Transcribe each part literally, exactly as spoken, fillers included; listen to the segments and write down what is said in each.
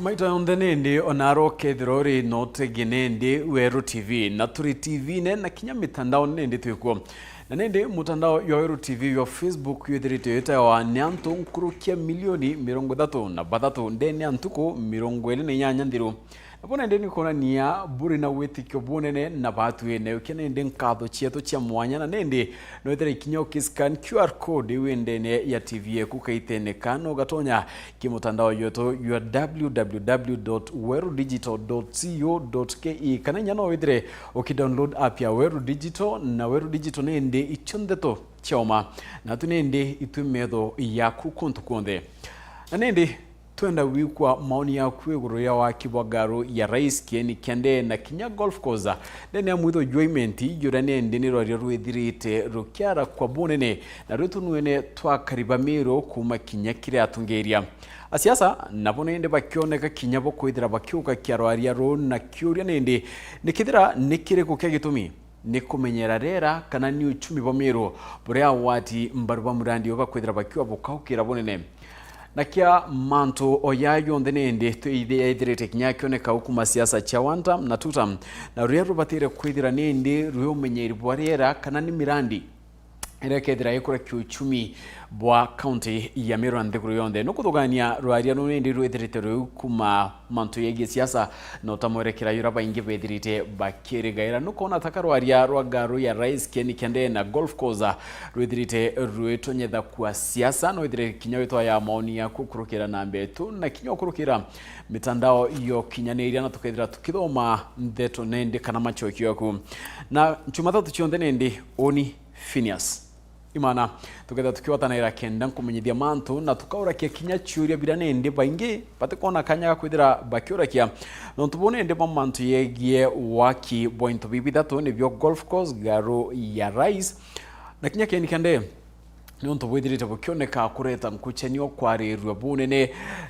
Maita yonthe nindi, onaro kethira uri no tegi nindi Weru T V, na turi T V-ne na kinya mitandao nindi twikuo. Na nindi mutandao jwa Weru T V jwa Facebook jwithirite jwitawa ni antu nkurukia milioni mirongo ithatu na bathatu ndene ya ntuku mirongo iri na inyanya nthiru. Nabo nindi ni kwonania buri na witikio bunene na batwine. Ukia nindi nkatho cietu cia mwanya, na nindi no withire kinya ukiscan Q R code iu indene ya T V yeku kaitene, kana ugatonya kimutandao jwetu jwa W W W dot weru digital dot co dot K E, kana inya no withire ukidownload app ya Weru Digital, na Weru Digital nindi icio ndeto cia uma, na tu nindi itwi metho yaku kuntu kunthe. Na nindi twenda gwikwa maoni yaku iguru ria waki bwa ngaru ya Rais, Kieni kia Ndee na kinya golf course ndene ya mwitho jwa Imenti, juria nindi ni rwaria rwithirite rukiara kwa bunene, na rwitunwene twa kariba Miru kuma kinya kiri atungiria. Asiasa nabo nindi bakioneka kinya bo kwithira bakiugakia rwaria ruu, na kiuria nindi ni kethira ni kiriku kia gitumi? Ni kumenyera riera kana ni uchumi bwa Miru buria agwati mbaru ba murandi uyu bakwithira bakiuga bukaukira bunene? Na kia mantu o jaa jonthe nindi twi-, yaithirite kinya akioneka u kuma siasa cia one term na two term, na ruria rubatire kwithira nindi rwi umenyeri bwa riera kana ni mirandi iria ikethira ikura kiuchumi bwa kaunti ya Miru na nthiguru yonthe. Nukuthugania rwaria ruu nindi rwithirite rwiu kuma mantu yegie siasa, na utamwerekera juria baingi bethirite bakirigaira. Nukwona taka rwaria rwa ngaru ya Rais Kieni kia Ndee na golf course rwithirite rwitonyetha kwa siasa, no withire kinya witwaya maoni yaku kurukira namba etu na kinya ukurukira mitandao ya ukinyaniria, na tukethira tukithoma ndeto nindi kana macokio yaku. Na Jumatatu cionthe nindi uni Phineas Imana, tukethira tukiwatanaira kenda nkumenyithia mantu, na tukaurakia kinya ciuria biria nindi baingi batikwona kanya ga kwithira bakiurakia. Nontu buu nindi bwa mantu yegie waki bwa into bibi bithatu, nibio golf course, ngaru ya Rais, na kinya Kieni kia Ndee, niuntu bwithirite bukioneka kureta nkuchanio kwarirua bunene.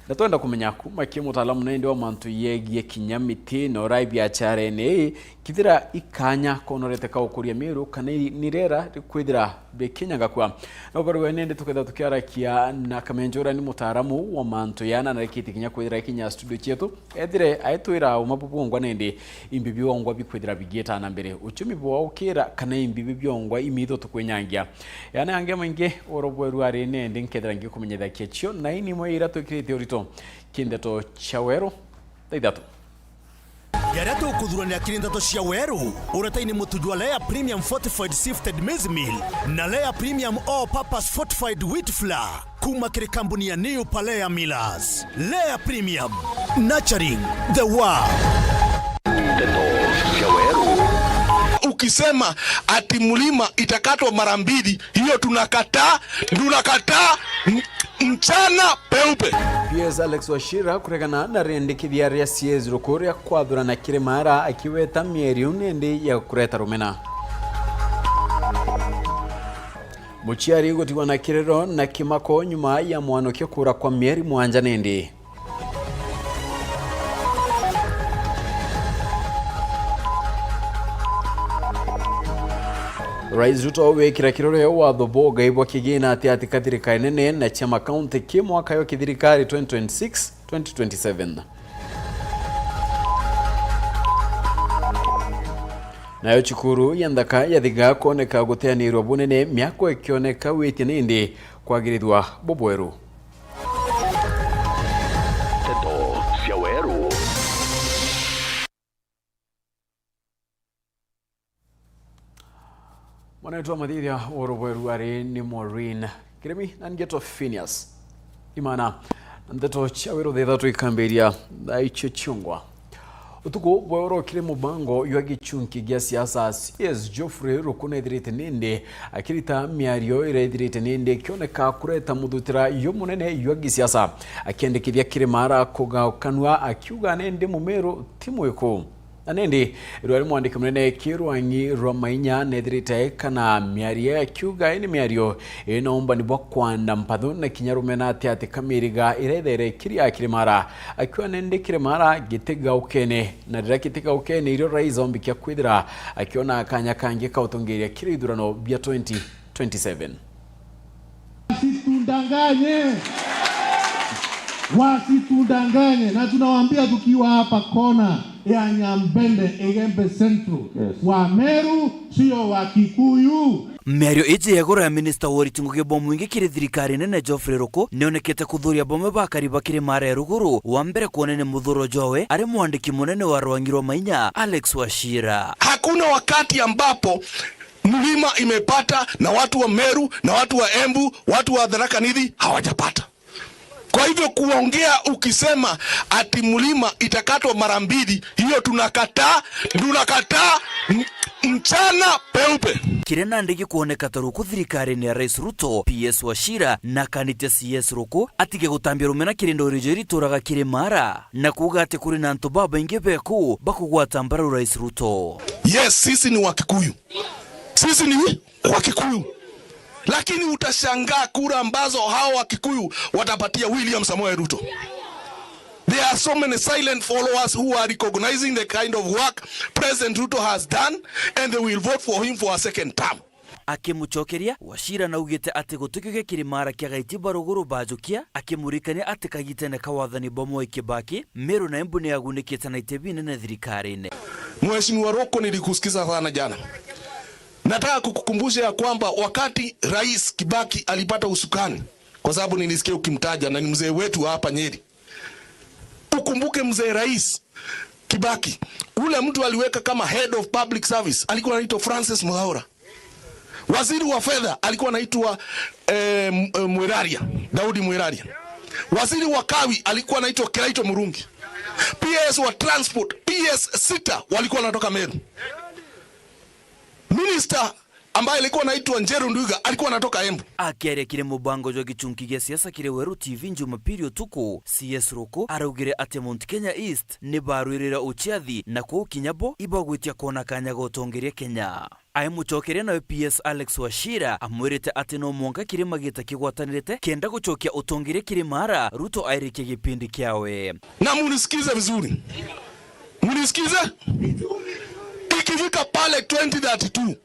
Na twenda kumenya kuma ki mutaalamu nindi wa mantu yegie kinya miti na urai biacharene ii, kithira ikanya konorete ka ukuria Miru kana i-, ni riera rikwithira bikinyangakua. Na ubarua nindi tukethira tukiarakia na Kamenjura ni mutaaramu wa mantu ya na narikitie kinya kwithira ikinya studio cietu, ethire aitwira uma bubungwa nindi imbi biongwa bikwithira bigieta na mbere, uchumi bwaukira kana imbi biongwa imitho tukwinyangia. Yaani angi maingi oro bweru ari nindi nkethira ngikumenyithakia cio, na ini mwe ira twikirite urito kindeto cia weru thaa ithatu. Jaria tukuthurania kiri ndeto cia weru, uretaini mutu jwa Lea Premium Fortified Sifted Maize Meal na Lea Premium All Purpose Fortified Wheat Flour kuma kiri kambuni ya New Palea Millers. Lea Premium, nurturing the world. Ndeto cia weru. Ukisema ati mlima itakatwa mara mbili, hiyo tunakataa, tunakataa. Mchana peupe. P S Alex Wachira kuregana na riendekithia ria C S ruku ria kwathurana kiri Maara, akiweta mieri uu nindi ya kureta rumena. Muciari gutigwa na kiriro na kimako nyuma ya mwanokio kuura kwa mieri mwanja nindi. Rais Ruto wikira kirore watho bwa ugai bwa kigina ati ati kathirikari nene na cia makaunti ki mwaka yo kithirikari twenty twenty-six twenty twenty-seven. Nayo cukuru ya nthaka ya Thiga kwoneka guteanirwa bunene, miako ikioneka witie nindi kwagirithwa bubweru. Nteto cia weru. Mwanetu wa mathithia urubweru ari ni Maureen Kirimi, na ngetwa Phineas Imana. Nteto cia weru thaa ithatu ikambiria thaa icio ciongwa. Utuku bwa oro kiri mubango jwa gichunki gia siasa, C S Geoffrey Ruku nethirite nindi akirita miario iria ithirite nindi ikioneka kureta muthutira jumunene jwa gisiasa, akiendekithia kiri Maara kugaukanua akiuga nindi Mumiru ti mwiku. Na nindi rwari mwandiki munene ki rwang'i rwa mainya nethirite kana miario akiuga ini miario ina umbani bwa kwanda mpathu na kinya rumena ati ati kamiriga iria ithere kiri akiri Maara. Akiuga nindi kiri Maara gitigaukene, na riria gitigaukene irio Rais ombikia kwithira akiona kanya kangi ka utongeria kiri ithurano bia twenty twenty-seven. Msitudanganye. Wasitudanganye, na tunawaambia tukiwa hapa kona ya Nyambene, Igembe Central, Yes. Wameru sio Wakikuyu. Miario iji ya iguru ya minista wa uriti ngugi bwa mwingi kiri thirikari nene Geoffrey Ruku nionekete kuthuria bamwe ba akari ba Kirimara ya Ruguru, wa mbere kwona ni muthuro jwawe ari mwandiki munene wa rwangi rwa mainya Alex Wachira. Hakuna wakati ambapo mlima imepata na watu wa Meru na watu wa Embu, watu wa Tharaka Nithi hawajapata. Kwa hivyo kuongea ukisema ati mlima itakatwa mara mbili, hiyo tunakataa, tunakataa m-, mchana peupe. Kiria nandi gikwoneka ta ruku thirikarine ya Rais Ruto, P S Wachira na akanite C S Ruku atige gutambia rumena kiri ndori iria ituraga Kirimara, na kuuga ati kuri na antu babaingi beku bakugwata mbararu Rais Ruto. Yes, sisi ni Wakikuyu. Sisi ni Wakikuyu. Lakini utashangaa kura ambazo hao Wakikuyu watapatia William Samoei Ruto. There are so many silent followers who are recognizing the kind of work President Ruto has done, and they will vote for him for a second term. Akimucokeria, Wachira naugite ati gutikio gia Kirimara kia Gaiti ba Ruguru bajukia, akimuririkania ati kagitene ka wathani bwa Mwai Kibaki, Meru na Embu ni yagunikite na iti binene thirikarine. Mheshimiwa Ruku, nilikusikiza sana jana. Nataka kukukumbusha ya kwamba wakati Rais Kibaki alipata usukani, kwa sababu nilisikia ukimtaja na ni mzee wetu hapa Nyeri. Ukumbuke mzee Rais Kibaki, ule mtu aliweka kama head of public service, alikuwa anaitwa Francis Muthaura. Waziri wa fedha alikuwa anaitwa, eh, M-, eh, Mwiraria, Daudi Mwiraria. Waziri wa kawi alikuwa anaitwa Kiraitu Murungi. P S wa transport, P S sita walikuwa wanatoka Meru. Minister ambaye alikuwa anaitwa Njeru Ndwiga alikuwa anatoka Embu. Akiaria kiri mubango jwa gichunki gia siasa kiri Weru T V Jumapili utuku, C S Ruku araugire ati Mount Kenya East ni barwirira uciathi, na kuu kinya bo ibagwitia kwona kanya ga utongeria Kenya. Aimucokeria nawe P S Alex Wachira amwirite ati no mwanka kirima gita kigwatanirite kenda gucokia utongeria Kirimara Ruto airikie gipindi kiawe. Na munisikize vizuri. Munisikize? Ikifika pale twenty thirty-two,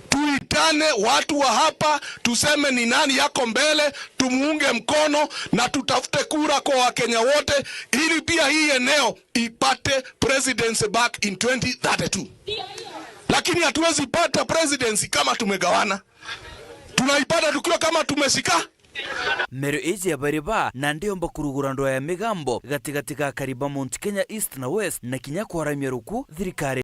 tuitane watu wa hapa, tuseme ni nani yako mbele, tumuunge mkono na tutafute kura kwa Wakenya wote, ili pia hii eneo ipate presidency back in twenty thirty-two. Lakini hatuwezi pata presidency kama tumegawana. Tunaipata tukiwa kama tumeshika. Meru iji ya bari ba, na ndiomba kurugura ndoa ya migambo gatigati ga akari ba Mount Kenya East na West, na kinya kwaramia ruku thirikari.